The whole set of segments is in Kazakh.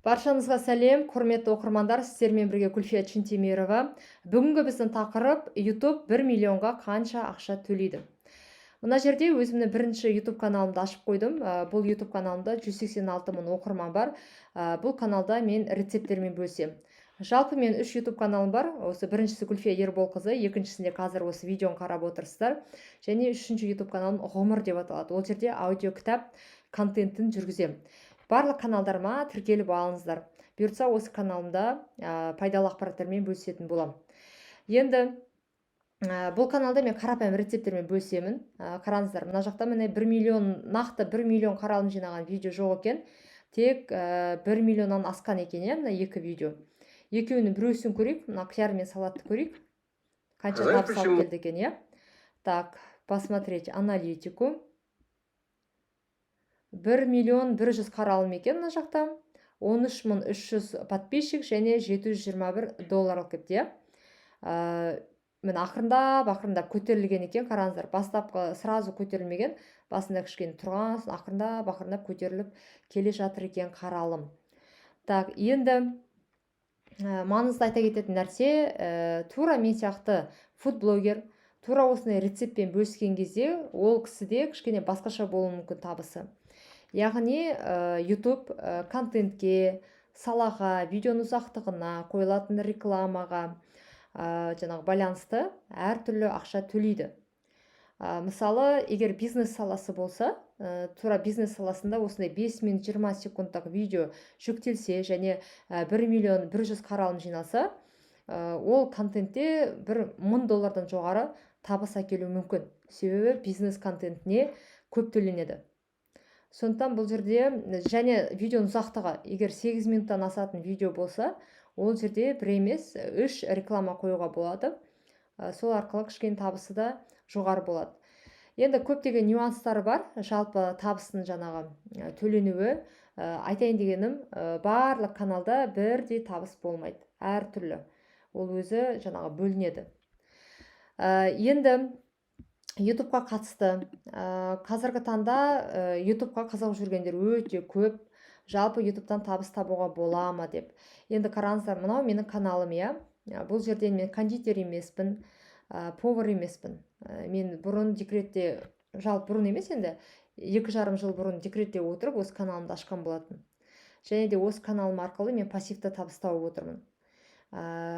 Баршаңызға сәлем, құрметті оқырмандар! Сіздермен бірге Гүлфия Чинтемирова. Бүгінгі біздің тақырып: YouTube 1 миллионға қанша ақша төлейді? Мына жерде өзімнің бірінші YouTube каналымды ашып қойдым. Бұл YouTube каналымда 186 мың оқырман бар. Бұл каналда мен рецепттермен бөлісемін. Жалпы мен үш YouTube каналым бар. Осы біріншісі Гүлфия Ерболқызы, екіншісінде қазір осы видеоны қарап отырсыздар және үшінші YouTube каналым Ғұмыр деп аталады. Ол жерде аудио кітап контентін жүргіземін. Барлық каналдарыма тіркеліп алыңыздар. Бұйыртса, осы каналымда пайдалы ақпараттармен бөлісетін боламын. Енді бұл каналда мен қарапайым рецепттермен бөлісемін. Қараңыздар, мына жақта, міне, 1 миллион, нақты 1 миллион қаралым жинаған видео жоқ екен, тек 1 миллионнан асқан екен, иә. Мына екі видео, екеуінің біреусін көрейік. Мына қияр мен салатты көрейік, қанша Знаешь, табыс алып почему? келді екен, иә. Так, посмотреть аналитику. 1 миллион 100 қаралым екен мына жақта, 13 300 подписчик және 721 доллар алып келіпті, иә. Міне, ақырындап ақырындап көтерілген екен. Қараңыздар, бастапқы сразу көтерілмеген, басында кішкене тұрған, сосын ақырындап ақырындап көтеріліп келе жатыр екен қаралым. Так, енді маңызды айта кететін нәрсе, тура мен сияқты фудблогер, тура осындай рецептпен бөліскен кезде, ол кісіде кішкене басқаша болуы мүмкін табысы. Яғни YouTube контентке, салаға, видеоның ұзақтығына, қойылатын рекламаға жаңағы байланысты әртүрлі ақша төлейді. Мысалы, егер бизнес саласы болса, тура бизнес саласында осындай 5 минут 20 секундтық видео жүктелсе және 1 миллион 100 қаралым жиналса, ол контентте бір 1000 доллардан жоғары табыс әкелуі мүмкін, себебі бизнес контентіне көп төленеді. Сондықтан бұл жерде және видеоның ұзақтығы, егер 8 минуттан асатын видео болса, ол жерде бір емес, үш реклама қоюға болады. Сол арқылы кішкене табысы да жоғары болады. Енді көптеген нюанстары бар жалпы табыстың жаңағы төленуі. Айтайын дегенім, барлық каналда бірдей табыс болмайды, әртүрлі, ол өзі жаңағы бөлінеді. Енді Ютубқа қатысты, қазіргі таңда Ютубқа қызығып жүргендер өте көп, жалпы Ютубтан табыс табуға бола ма деп. Енді қараңыздар, мынау менің каналым, иә. Бұл жерден мен кондитер емеспін, повар емеспін. Мен бұрын декретте, жалпы бұрын емес, енді 2,5 жыл бұрын декретте отырып осы каналымды ашқан болатын және де осы каналым арқылы мен пассивті табыс тауып отырмын.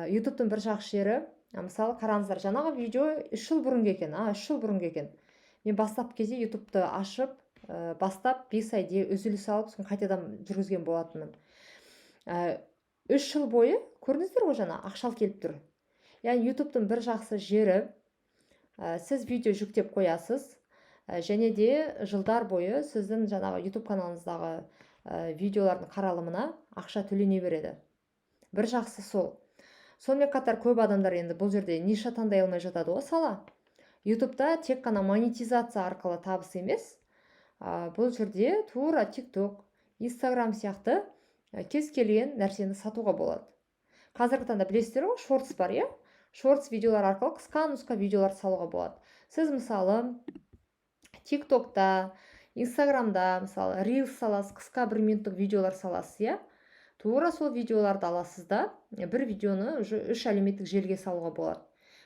Ютубтың бір жақсы жері, мысалы, қараңыздар, жаңағы видео 3 жыл бұрынғы екен, 3 жыл бұрынғы екен. Мен бастапқы кезде Ютубты ашып, бастап 5 ай үзіліс алып, сосын қайтадан жүргізген болатынмын. 3 жыл бойы, көрдіңіздер ғой, жаңа ақша келіп тұр. Яғни Ютубтың бір жақсы жері, сіз видео жүктеп қоясыз және де жылдар бойы сіздің жаңағы Ютуб каналыңыздағы видеолардың қаралымына ақша төлене береді. Бір жақсы сол. Сонымен қатар көп адамдар енді бұл жерде ниша таңдай алмай жатады ғой, сала. Ютубта тек қана монетизация арқылы табыс емес, бұл жерде тура ТикТок, Инстаграм сияқты кез келген нәрсені сатуға болады. Қазіргі таңда білесіздер ғой, шортс бар, иә. Шортс видеолар арқылы қысқа нұсқа видеолар салуға болады. Сіз, мысалы, ТикТокта, Инстаграмда, мысалы, рилс саласыз, қысқа бір минуттық видеолар саласыз, иә. Тура сол видеоларды аласыз да, бір видеоны уже үш әлеуметтік желіге салуға болады.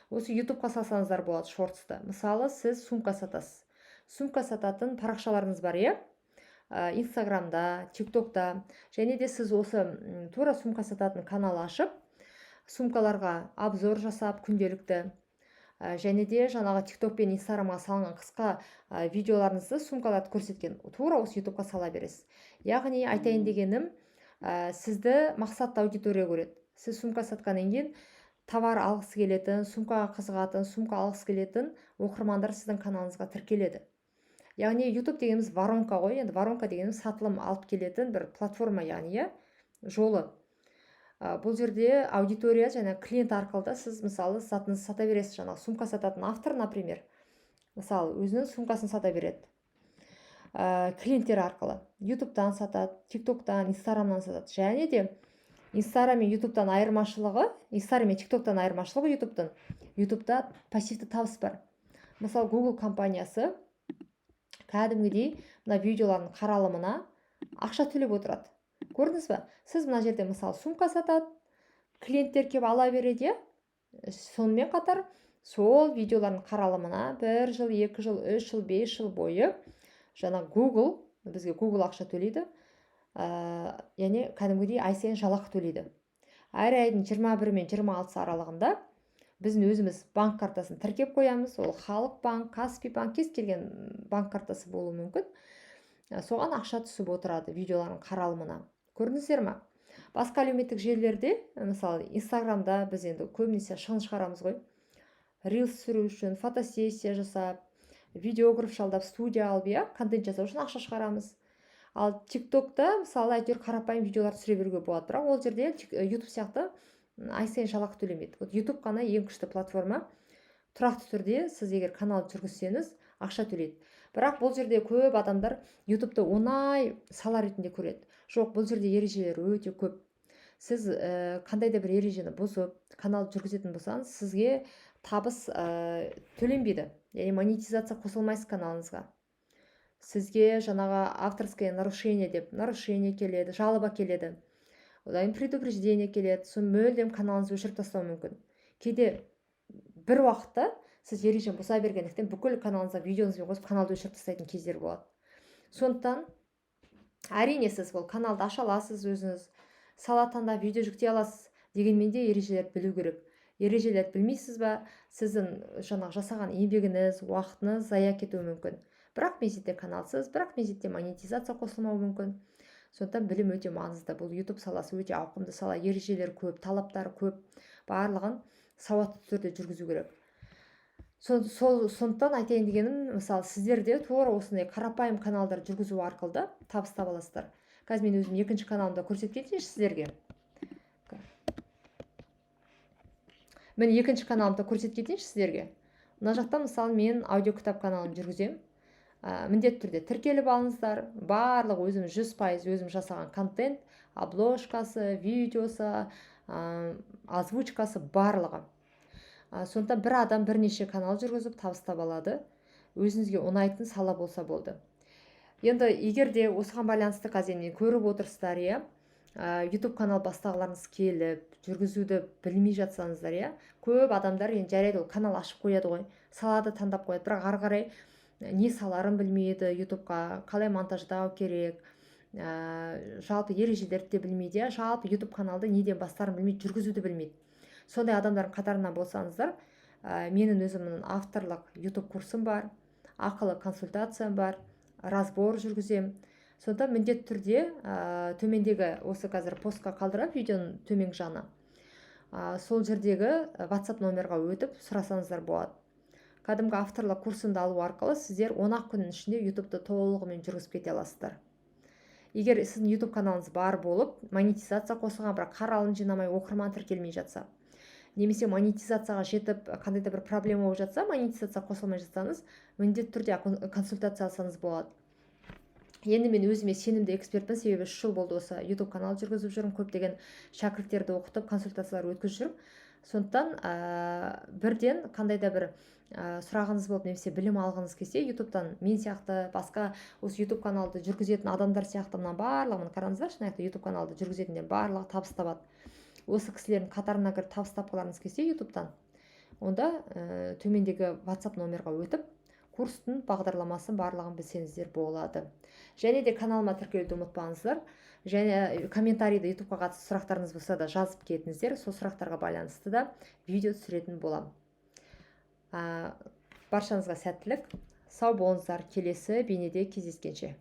Осы Ютубқа салсаңыздар болады шортсты. Мысалы, сіз сумка сатасыз, сумка сататын парақшаларыңыз бар, иә, Инстаграмда, Тиктокта. Және де сіз осы тура сумка сататын канал ашып, сумкаларға обзор жасап күнделікті, және де жаңағы Тикток пен Инстаграмға салынған қысқа видеоларыңызды, сумкаларды көрсеткен, тура осы Ютубқа сала бересіз. Яғни айтайын дегенім, сізді мақсатты аудитория көреді. Сіз сумка сатқаннан кейін товар алғысы келетін, сумкаға қызығатын, сумка алғысы келетін оқырмандар сіздің каналыңызға тіркеледі. Яғни Ютуб дегеніміз воронка ғой. Енді воронка дегеніміз сатылым алып келетін бір платформа, яғни, иә, жолы. Бұл жерде аудитория және клиент арқылы да сіз, мысалы, затыңызды сата бересіз. Жаңағы сумка сататын автор, например, мысалы, өзінің сумкасын сата береді клиенттер арқылы. Ютубтан сатады, Тиктоктан, Инстаграмнан сатады. Және де Инстаграм мен Ютубтан айырмашылығы, Инстаграм мен Тиктоктан айырмашылығы Ютубтың: Ютубта пассивті табыс бар. Мысалы, Google компаниясы кәдімгідей мына видеолардың қаралымына ақша төлеп отырады. Көрдіңіз ба? Сіз мына жерде, мысалы, сумка сатады, клиенттер келіп ала береді, иә. Сонымен қатар сол видеолардың қаралымына 1 жыл, 2 жыл, 3 жыл, 5 жыл бойы жаңа Google, бізге Google ақша төлейді, яғни кәдімгідей ай сайын жалақы төлейді. Әр айдың 21 мен 26 аралығында біздің өзіміз банк картасын тіркеп қоямыз. Ол Халық банк, Каспи банк, кез келген банк картасы болуы мүмкін. Соған ақша түсіп отырады видеолардың қаралымына. Көрдіңіздер ма? Басқа әлеуметтік желілерде, мысалы, Инстаграмда біз енді көбінесе шығын шығарамыз ғой: рилс түсіру үшін фотосессия жасап, видеограф жалдап, студия алып, иә, контент жасау үшін ақша шығарамыз. Ал Тик Токта, мысалы, әйтеуір қарапайым видеолар түсіре беруге болады, бірақ ол жерде Ютуб сияқты ай сайын жалақы төлемейді. Вот Ютуб қана ең күшті платформа, тұрақты түрде сіз егер канал жүргізсеңіз, ақша төлейді. Бірақ бұл жерде көп адамдар Ютубты оңай сала ретінде көреді. Жоқ, бұл жерде ережелер өте көп. Сіз қандай да бір ережені бұзып канал жүргізетін болсаңыз, сізге табыс төленбейді, яғни монетизация қосылмайсыз каналыңызға. Сізге жаңағы авторское нарушение деп нарушение келеді, жалоба келеді, одан кейін предупреждение келеді, сосын мүлдем каналыңызды өшіріп тастауы мүмкін. Кейде бір уақытта сіз ережені бұза бергендіктен, бүкіл каналыңызға видеоңызбен қосып каналды өшіріп тастайтын кездер болады. Сондықтан, әрине, сіз ол каналды аша аласыз, өзіңіз сала таңдап, видео жүктей аласыз, дегенмен де ережелерді білу керек. Ережелерді білмейсіз ба, сіздің жаңағы жасаған еңбегіңіз, уақытыңыз зая кетуі мүмкін. Бірақ мезетте каналсыз, бірақ мезетте монетизация қосылмауы мүмкін. Сондықтан білім өте маңызды. Бұл Ютуб саласы өте ауқымды сала, ережелер көп, талаптары көп, барлығын сауатты түрде жүргізу керек. Сол, сондықтан айтайын дегенім, мысалы, сіздер де тура осындай қарапайым каналдар жүргізу арқылы да табыс таба аласыздар. Қазір мен өзім екінші каналымда көрсетіп кетейінші сіздерге. Міне, екінші каналымда көрсетіп кетейінші сіздерге. Мына жақта, мысалы, мен аудиокітап каналын жүргіземін. Міндетті түрде тіркеліп алыңыздар. Барлығы өзім 100% өзім жасаған контент: обложкасы, видеосы, озвучкасы, барлығы. Сондықтан бір адам бірнеше канал жүргізіп, табыс таба алады, өзіңізге ұнайтын сала болса болды. Енді егер де осыған байланысты қазір енді көріп отырсыздар, иә, Ютуб канал бастағыларыңыз келіп, жүргізуді білмей жатсаңыздар, иә, көп адамдар енді жарайды, ол канал ашып қояды ғой, салады, таңдап қояды, бірақ ары қарай не саларын білмейді, Ютубқа қалай монтаждау керек, жалпы ережелерді де білмейді, иә, жалпы Ютуб каналды неден бастарын білмейді, жүргізуді білмейді. Сондай адамдардың қатарынан болсаңыздар, менің өзімнің авторлық Ютуб курсым бар, ақылы консультациям бар, разбор жүргіземін. Сондықтан міндетті түрде төмендегі осы қазір постқа қалдырамын, видеоның төменгі жағына, сол жердегі WhatsApp номерға өтіп сұрасаңыздар болады. Кәдімгі авторлық курсымды алу арқылы сіздер 10 ақ күннің ішінде Ютубты толығымен жүргізіп кете аласыздар. Егер сіздің Ютуб каналыңыз бар болып, монетизация қосылған, бірақ қаралым жинамай, оқырман тіркелмей жатса немесе монетизацияға жетіп, қандай да бір проблема болып жатса, монетизация қосылмай жатсаңыз, міндетті түрде консультация алсаңыз болады. Енді мен өзіме сенімді экспертпін, себебі 3 жыл болды осы Ютуб канал жүргізіп жүрмін, көптеген шәкірттерді оқытып, консультациялар өткізіп жүрмін. Сондықтан бірден қандай да бір сұрағыңыз болып немесе білім алғыңыз келсе Ютубтан, мен сияқты, басқа осы Ютуб каналды жүргізетін адамдар сияқты, мына барлығы, міне, қараңыздаршы, мына жақта Ютуб каналды жүргізетіндер барлығы табыс табады. Осы кісілердің қатарына кіріп, табыс тапқыларыңыз келсе Ютубтан, онда төмендегі WhatsApp номерға өтіп, курстың бағдарламасын, барлығын білсеңіздер болады. Және де каналыма тіркелуді ұмытпаңыздар және комментарийде Ютубқа қатысты сұрақтарыңыз болса да, жазып кетіңіздер. Сол сұрақтарға байланысты да видео түсіретін боламын. Баршаңызға сәттілік, сау болыңыздар, келесі бейнеде кездескенше!